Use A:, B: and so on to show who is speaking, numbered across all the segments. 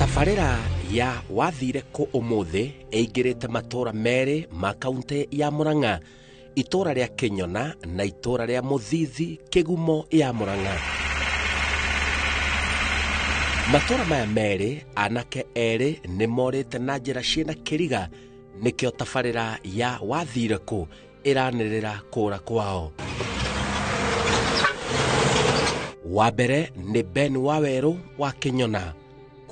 A: Tabarĩra ya wathire kũ ũmũthĩ ĩingĩrĩte matũra merĩ ma kaunti ya Murang'a, itũra rĩa Kĩnyona na itũra rĩa Mũthithi Kĩgumo ya Murang'a. Matũra maya merĩ anake erĩ nĩ morĩte na njĩra ciĩna kĩriga, nĩkĩo tabarĩra ya wathire kũ ĩranĩrĩra kũra kwao. Wa mbere nĩ Ben Wawerũ wa Kĩnyona.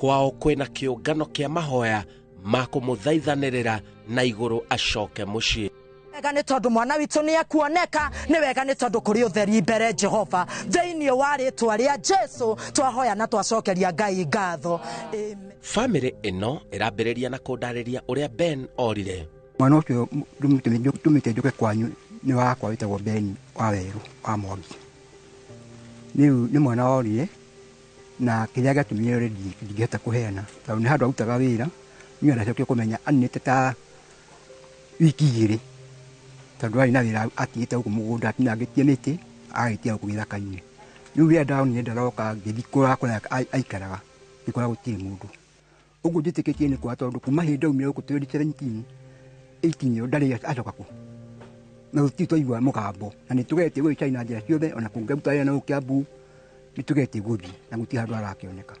A: Kwao kwĩna kĩũngano kĩa mahoya ma kũmũthaithanĩrĩra na igũrũ acoke mũciĩ.
B: Wega nĩ tondũ mwana witũ nĩ ekuoneka, nĩ wega nĩ tondũ kũrĩ ũtheri mbere Jehova. Thĩinĩ wa rĩtwa rĩa Jesu twahoya na twacokeria Ngai ngatho. Amen.
A: Famĩlĩ ĩno ĩrambĩrĩria na kũndarĩria ũrĩa Ben orire.
C: Mwana ũcio ndũmĩte njũke kwanyu nĩ wakwa wĩtagwo Ben Wawerũ wa Mwangi. Rĩu nĩ mwana orire na kĩrĩa gĩatũmire ore ndingĩhota kũheana tondũ nĩ handũ arutaga wĩra, niĩ ndacokire kũmenya aninĩte ta wiki igĩrĩ tondũ arĩ na wĩra atigĩte gũkũ mũgũnda atinangĩtie mĩtĩ agagĩtiga gũkũ gĩthaka-inĩ. Rĩu rĩrĩa ndonire ndaroka ngĩthiĩ kũrora kũrĩa aikaraga ngĩkora gũtirĩ mũndũ. Ũguo njĩtĩkĩtie nĩ kwa tondũ kuma hĩndĩ aumire gũkũ 2017 18 ĩyo ndarĩ acoka kũ. Na gũtirĩ twaigua mũgambo na nĩ tũgeretie gũgĩcaria na njĩra ciothe ona kũngĩruta wĩra na gũkũ Kiambu nĩ tũgeretie gũthiĩ na gũtirĩ handũ harakĩoneka.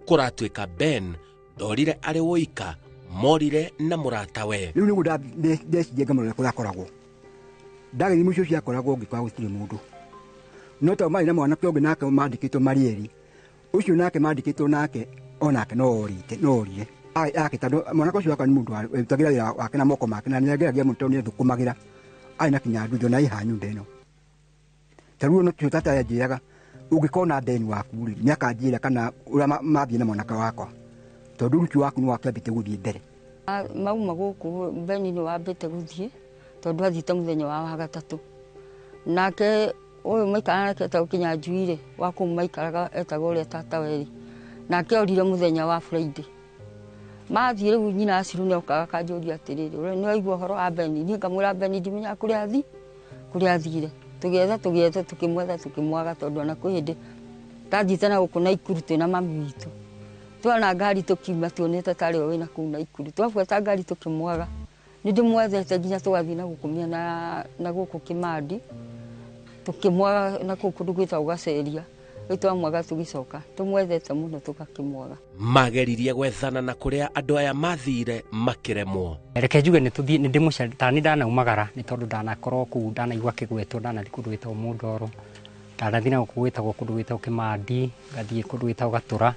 A: Kũratuĩka Ben ndorire arĩ woika, morire na mũratawe.
C: Rĩu nĩguo ndeciria ngamũrora kũrĩa akoragwo. Ndagĩthiĩ mũciĩ ũcio akoragwo ngĩkora gũtirĩ mũndũ. No tondũ marĩ na mwanake ũngĩ nake mandĩkĩtwo marĩ erĩ, ũcio nake mandĩkĩtwo nake onake no orĩte, no orire. Ake tondũ mwanake ũcio wakwa nĩ mũndũ warutagĩra wĩra wake na moko make na nĩageragia mũno tondũ nĩathũkũmagĩra. Arĩ na kinya nduthi ona ĩ ha nyũmba ĩno. Ta rĩu ũcio tata anjĩraga ũngĩkona Ben waku rĩ, nĩakanjĩra kana ũrĩa mathiĩ na mwanake wakwa. Tondũ ũcio waku nĩ wakĩambĩte gũthiĩ mbere.
D: Mauma gũkũ Ben nĩ wambĩte gũthiĩ tondũ athiĩte mũthenya wa wagatatũ. Nake ũyũ maikaraga nake etagwo Kĩnyanjui rĩ, wa kũu maikaraga etagwo ũrĩa tata werĩ. Nake orire mũthenya wa Friday. Mathiĩ rĩu nyina Aciru nĩokaga akanjũria atĩrĩrĩ, we nĩwaigua ũhoro wa Ben? Niĩ ngamwĩra Ben ndimenyaga kũrĩa athi, kũrĩa athire. Tũgĩetha, tũgĩetha, tũkĩmwetha, tũkĩmwaga tondũ ona kwĩ hĩndĩ ndathiĩte na gũkũ Naikuru twĩna mami witũ. Tuona ngari tũkiuma tuonete tarĩ we wĩna kũu Naikuru. Twabuata ngari tũkĩmwaga. Nĩ ndĩmwethete nginya tũgathiĩ na gũkũ mĩena na gũkũ Kĩmandi. Tũkĩmwaga na kũu kũndũ gwĩtagwo Gaceria. Rĩu twamwaga tũgĩcoka. Tũmwethete mũno tũgakĩmwaga.
A: Mageririe gwethana na kũrĩa andũ aya mathire makĩremwo.
E: Reke njuge nĩ tũthiĩ, nĩ ndĩmũca-, ta nĩ ndanaumagara, nĩ tondũ ndanakorwo kũu, ndanaigua kĩgwetwo, ndanathiĩ kũndũ gwĩtagwo Mũndoro, ndanathiĩ na gũkũ gwĩtagwo kũndũ gwĩtagwo Kĩmandi, ngathiĩ kũndũ gwĩtagwo Gatũra,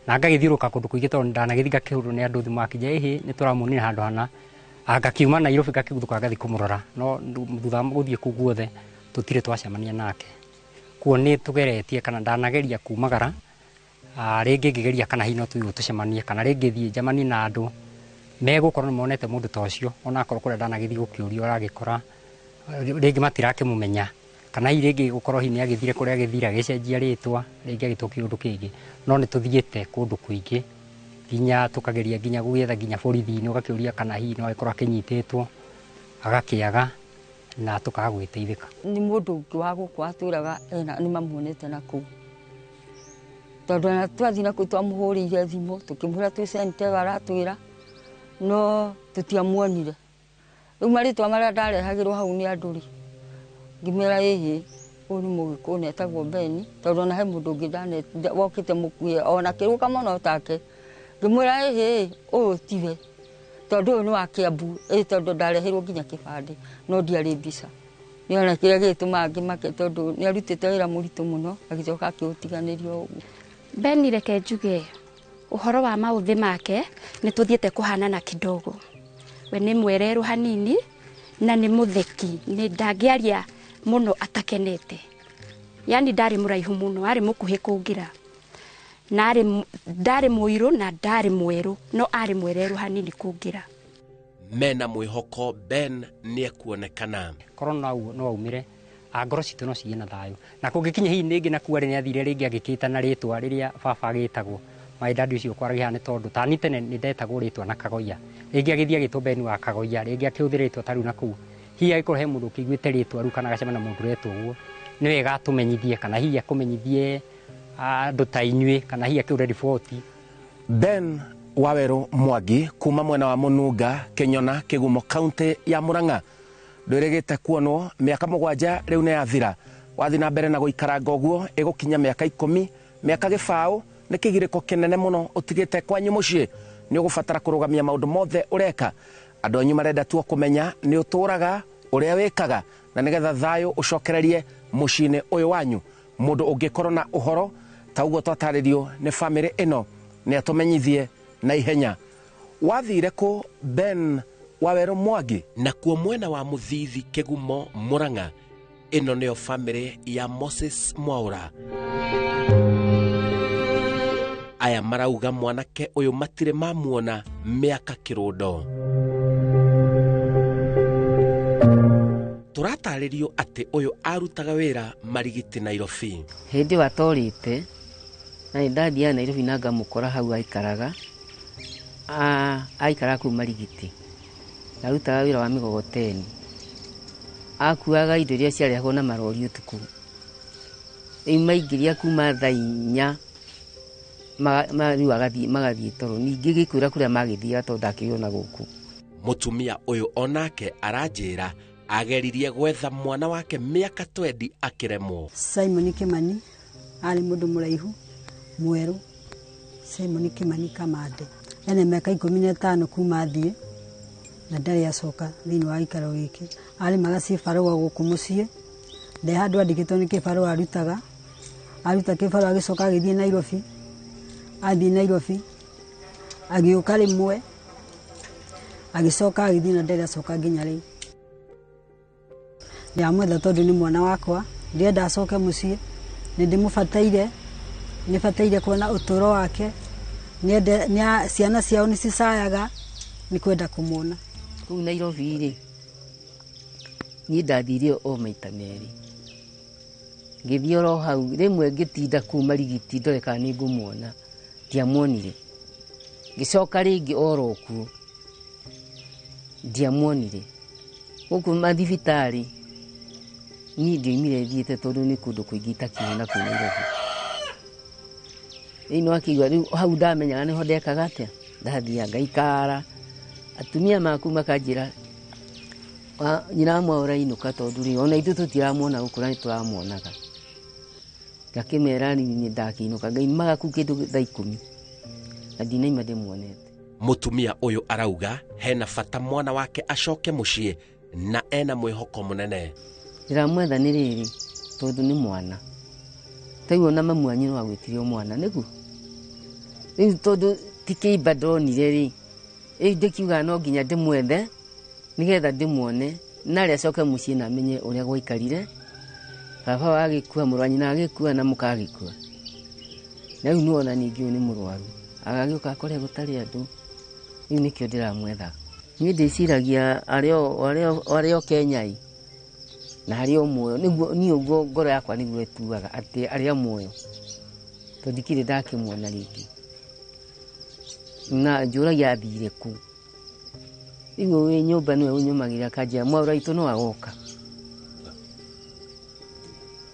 E: na ngagĩthiũrũrũka kũndũ kũingĩ tondũ ndanagĩthiĩ ngakĩhũrwo nĩ andũ thimũ makĩnjĩra, ĩhĩ, nĩ tũramuonire handũ hana. Ngakiuma Nairobi ngakĩguthũka ngathiĩ kũmũrora, no thutha wa gũthiĩ kũu guothe tũtirĩ twacemania nake. Kuo nĩ tũgeretie kana ndanageria kumagara, rĩngĩ ngĩgeria kana hihi no tũthiĩ tũcemanie, kana rĩngĩ thiĩ njemanie na andũ megũkorwo nĩ monete mũndũ ta ũcio, onakorwo kũrĩa ndanagĩthiĩ gũkĩũrio ũragĩkora rĩngĩ matirakĩmũmenya, kana hihi rĩngĩ gũkorwo hihi nĩ agĩthire kũrĩa agĩthire agĩcenjia rĩtwa, rĩngĩ agĩtwo kĩũndũ kĩngĩ. No nĩ tũthiĩte kũndũ kũingĩ nginya tũkageria nginya gwetha nginya borithi-inĩ, ũgakĩũria kana hihi no agĩkorwo akĩnyitĩtwo agakĩaga na tũkaga gwĩteithĩka.
D: Nĩ mũndũ ũngĩ wa gũkũ atwĩraga ena nĩ mamuonete na kũu. Tondũ ona twathiĩ na kũu twamũhũrĩire thimũ tũkĩmwĩra twĩ center ĩyo aratwĩra, no tũtiamuonire. Rĩu marĩtwa marĩa ndarehagĩrwo hau nĩ andũ rĩ, ngĩmwĩra ĩhĩ, ũyũ nĩ mũgĩkũyũ na etagwo Ben, tondũ ona he mũndũ ũngĩ wokĩte mũkuhĩ ona akĩrũka mũno take. Ngĩmwĩra ĩhĩ, ũyũ tiwe, tondũ ũyũ nĩ wa Kiambu, ĩ tondũ ndareheirwo nginya kĩbandĩ, no ndiarĩ mbica. Nĩona kĩrĩa gĩgĩtũmaga ngĩmake tondũ nĩarutĩte wĩra mũritũ mũno, agĩcoka akĩũtiganĩria ũguo.
F: Ben reke njuge ũhoro wa maũthĩ make nĩ tũthiĩte kũhanana kidogo. We nĩ mwererũ hanini na nĩ mũtheki, nĩ ndangĩaria mũno atakenete. Yani ndarĩ mũraihu mũno, arĩ mũkuhĩ kũngĩra. Na ndarĩ mũirũ na ndarĩ mwerũ, no arĩ mwererũ hanini kũngĩra.
A: Mena mwĩhoko Ben nĩekuonekana.
E: Korwo no aumĩre, ngoro citũ no cigĩe na thayũ. Na kũngĩkinya hihi rĩngĩ na kuarĩ nĩathire rĩngĩ agĩkĩta na rĩtwa rĩrĩa baba agĩtagwo. My dad ũcio kwaragia haha nĩ tondũ ta niĩ tene nĩ ndetagwo rĩtwa na Kagoia. Rĩngĩ agĩthiĩ agĩtwo Ben wa Kagoia, rĩngĩ akĩhũthĩra rĩtwa ta rĩu na kũu. Hihi angĩkorwo he mũndũ ũkĩiguĩte rĩtwa rĩu kana agacemania na mũndũ ũretwo ũguo, nĩ wega atũmenyithie kana hihi akũmenyithie andũ ta inyuĩ kana hihi akĩhũre riboti.
A: Ben Waweru Mwangi kuma mwena wa Mununga Kinyona Kigumo kaunti ya Murang'a ndwirigite kuonwo miaka 7 riu ni yathira wathi na mbere na guikaranga uguo igukinya miaka 10 miaka 20 ni kigiriko kinene muno utigite kwanyu mucii ni ugubatara kurugamia maundu mothe ureka andu anyu marenda tu kumenya ni uturaga uria wikaga na nigetha thayo ucokererie muciini uyu wanyu mundu ungikorwo na uhoro ta uguo twataririo ni family ino ni atumenyithie na ihenya wathire ku Ben Waweru Mwangi na kuo mwena wa Muthithi Kigumo Murang'a ino niyo family ya Moses Mwaura aya marauga mwanake uyu matire mamuona miaka kirundo turataririo ati uyu arutaga wira Marigiti Nairobi
G: hindi watorite na ndathiaga Nairobi na ngamukora hau aikaraga aikaraga kuu Marigiti arutaga wira wa migogoteni akuaga indo iria ciarehagwo na marori utuku riu maingĩria kuma thaa 4 riu magathiĩ toro ningĩ gĩkwĩra kũrĩa magĩthiaga tondũ ndakĩona gũkũ
A: mutumia uyu onake aranjĩra ageririe gwetha mwana wake miaka 20 akiremwo
H: Simon Kimani ari mundu muraihu mweru Simon Kimani Kamande ene miaka 15 kuma thie na ndari acoka thiini wa gĩikaro gĩkĩ arĩmaga cibarũa gũkũ mũciĩ nde handũ andĩkĩtwo nĩ kĩbarũa arutaga aruta kĩbarũa agĩcoka agĩthiĩ Nairobi athiĩ Nairobi agĩũka rĩmwe agĩcoka agĩthiĩ na ndarĩ acoka nginya rĩu ndĩramwetha tondũ nĩ mwana wakwa ndĩrenda acoke mũciĩ nĩ ndĩmũbataire nĩ bataire kuona ũtũro wake ciana ciao nĩ cicayaga nĩ kwenda kũmuona
G: kũu Nairobi rĩ niĩ ndathire o maita merĩ ngĩthiĩ oro hau rĩmwe ngĩtinda kũu Marigiti ndore kana nĩ ngũmuona ndiamuonire ngĩcoka rĩngĩ oro kuo ndiamuonire gũkũ mathibitarĩ niĩ ndioimire thiĩte tondũ nĩ kũndũ kũingĩ itakinya na kũu Nairobi rĩu nĩwakĩigua rĩu hau ndamenyaga nĩho ndekaga atĩa ndathiaga ngaikara atumia maku makanjĩra nyina wa Mwaura inũka tondũ rĩ ona ithuĩ tũtiramuona gũkũ na nĩtũramuonaga ngakĩmera rĩu nĩ ndakĩinũka ngaimaga kũu kĩndũ thaa 10 na ndinaima ndĩmuonete
A: mutumia uyu arauga hena bata mwana wake acoke muciĩ na ena mwĩhoko mũnene
G: ndĩramwetha nĩ rĩrĩ tondũ nĩ mwana taiguo na mamu wanyu no agwĩtire o mwana nĩguo rĩu tondũ ti kĩimba ndonire rĩ rĩu ndĩkiugaga no nginya ndĩmwethe nĩgetha ndĩmuone narĩ acoke mũciĩ na amenye ũrĩa gwaikarire baba wagĩkua mũrũ wa nyina agĩkua na mũka agĩkua na rĩu nĩwona ningĩ ũyũ nĩ mũrwaru agagĩũka akore gũtarĩ andũ rĩu nĩkĩo ndĩramwetha niĩ ndĩciragia arĩ o Kenya ĩ na arĩ o muoyo nĩguo niĩ ũguo ngoro yakwa nĩguo ĩtuaga atĩ arĩ o muoyo tondũ ndikĩrĩ ndakĩmuona rĩngĩ na njũragia athire kũ rĩu wĩ nyũmba nĩwe ũnyũmagĩrĩra akanjĩra Mwaura witũ no agoka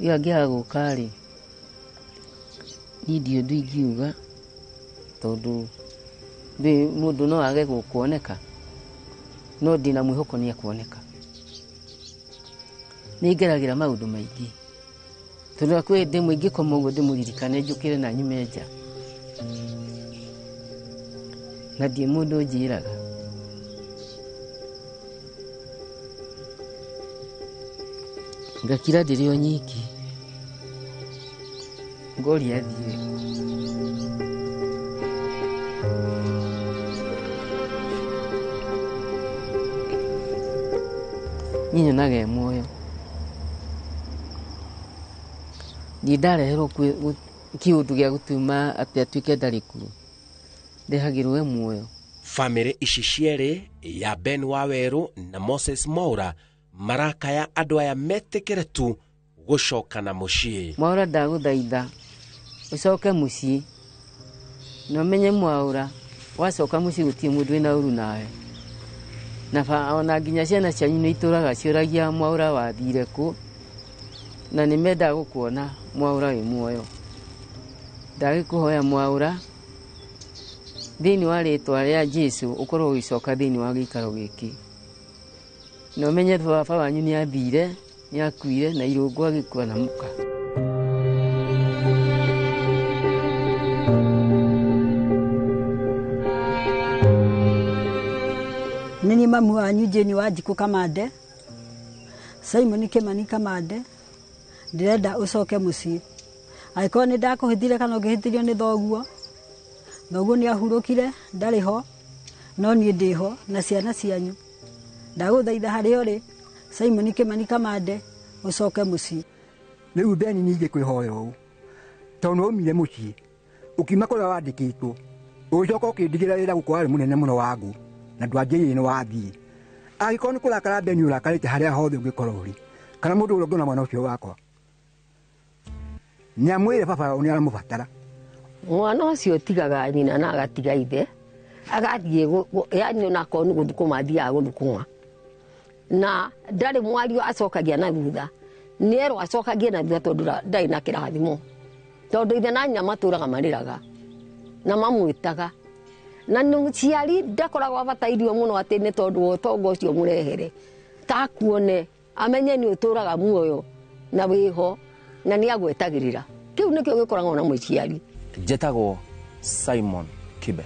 G: rĩu angĩaga gũka rĩ niĩ ndirĩ ũndũ ingiuga tondũ mũndũ no age kuoneka no ndĩna mwĩhoko nĩ ekuoneka nĩ ngeragĩra maũndũ maingĩ tondũ kwĩ ndĩmwe ingĩkoma ũguo ndĩmũririkane njũkĩre na nyume nja na ndirĩ mũndũ ũnjĩraga ngakira ndĩrĩ o nyiki ngoria athire niĩ nyonaga e muoyo ndirĩ ndareherwo kĩũndũ gĩa gũtũma atĩ atuĩke ndarĩ kuo ndehagĩrwo e muoyo
A: famĩlĩ ici cierĩ ya Ben Waweru na Moses Mwaura marakaya andũ aya metĩkĩre tu gũcoka na mũciĩ
G: Mwaura ndagũthaitha ũcoke mũciĩ na ũmenye Mwaura wacoka mũciĩ gũtirĩ mũndũ wĩna ũru nawe na ona nginya ciana cianyu nĩ itũraga ciũragia Mwaura wathire kũ na nĩ mendaga gũkuona Mwaura wĩ muoyo ndagĩkũhoya Mwaura Thĩinĩ wa rĩtwa rĩa Jesu ũkorwo ũgĩcoka thĩinĩ wa gĩikaro gĩkĩ. Na ũmenye baba wanyu nĩ athire, nĩ akuire na irũngũ agĩkua na mũka.
H: Nĩ niĩ mamu wanyu Jane Wanjikũ Kamande, Simon Kimani Kamande, ndĩrenda ũcoke mũciĩ. Angĩkorwo nĩ ndakũhĩtire kana ũngĩhĩtĩrio nĩ thoguo, thoguo nĩ ahurũkire, ndarĩ ho, no niĩ ndĩ ho na ciana cianyu. Ndagũthaitha harĩa ũrĩ, Simon Kimani Kamande, ũcoke mũciĩ.
C: Rĩu Beni ningĩ kwĩhoya ũũ, tondũ nĩ waumire mũciĩ, ũkiuma kũrĩa wandĩkĩtwo, ũgĩcoka ũkĩndigĩra wĩra gũkũ warĩ mũnene mũno wa ngũ, na ndwanjĩrĩire nĩ wathiĩ. Angĩkorwo nĩ kũrakara Beni ũrakarĩte harĩa hothe ũngĩkorwo ũrĩ, kana mũndũ ũrĩa ũngĩona mwana ũcio wakwa, nĩamwĩre baba wao nĩaramũbatara.
I: Mwana ũcio tigaga nyina na agatiga ithe, agathiĩ yani onakorwo nĩ gũthũkũma athiaga gũthũkũma, na ndarĩ mwario acokagia na thutha, nĩerwo acokagie na thutha tondũ ndarĩ na kĩrathimo, tondũ ithe na nyina matũraga marĩraga na mamwĩtaga, na mũciari ndakoragwo abatairio mũno atĩ nĩ tondũ wa ũtonga ũcio mũrehere, takuone amenye nĩ ũtũraga muoyo na wĩho na nĩ agwetagĩrĩra. Kĩu nĩkĩo gĩkoragwo na mũciari.
A: Njĩtagwo Simon Kibe.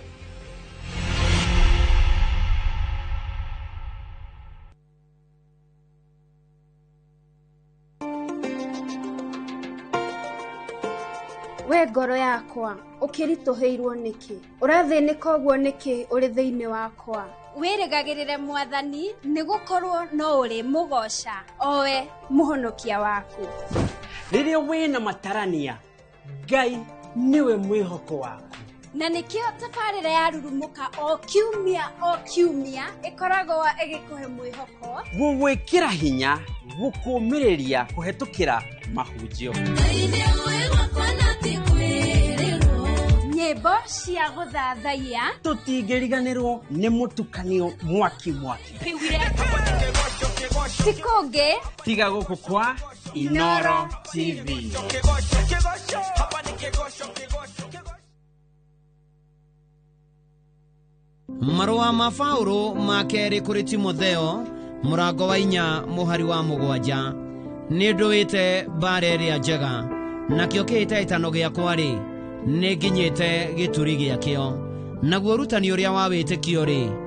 J: We ngoro yakwa, ũkĩritũhĩirwo nĩkĩ? Ũrathĩnĩka ũguo nĩkĩ ũrĩ thĩinĩ wakwa? Wĩrĩgagĩrĩre Mwathani, nĩgũkorwo no ũrĩ mũgoca, owe mũhonokia waku.
K: Rĩrĩa wĩna matarania, Ngai nĩwe mwĩhoko waku.
J: Na nĩkĩo tabarĩra ya Rurumũka o kiumia o kiumia ĩkoragwo ĩgĩkũhe mwĩhoko,
K: gũgwĩkĩra hinya, gũkũmĩrĩria kũhetũkĩra mahunjio,
J: nyĩmbo cia gũthathaiya,
K: tũtingĩriganĩrwo nĩ mũtukanio mwaki mwaki.
J: Ti kũngĩ
K: tiga gũkũ kwa Inoro TV.
L: Marũa ma Paũlũ ma kerĩ kũrĩ Timotheo mũrango wa 4 mũhari wa 7. Nĩ ndũĩte mbara ĩrĩa njega, nakĩo kĩhĩtahĩtano gĩakwa-rĩ, nĩ nginyĩte gĩturi gĩakĩo, naguo ũrutani ũrĩa wa wĩtĩkio-rĩ,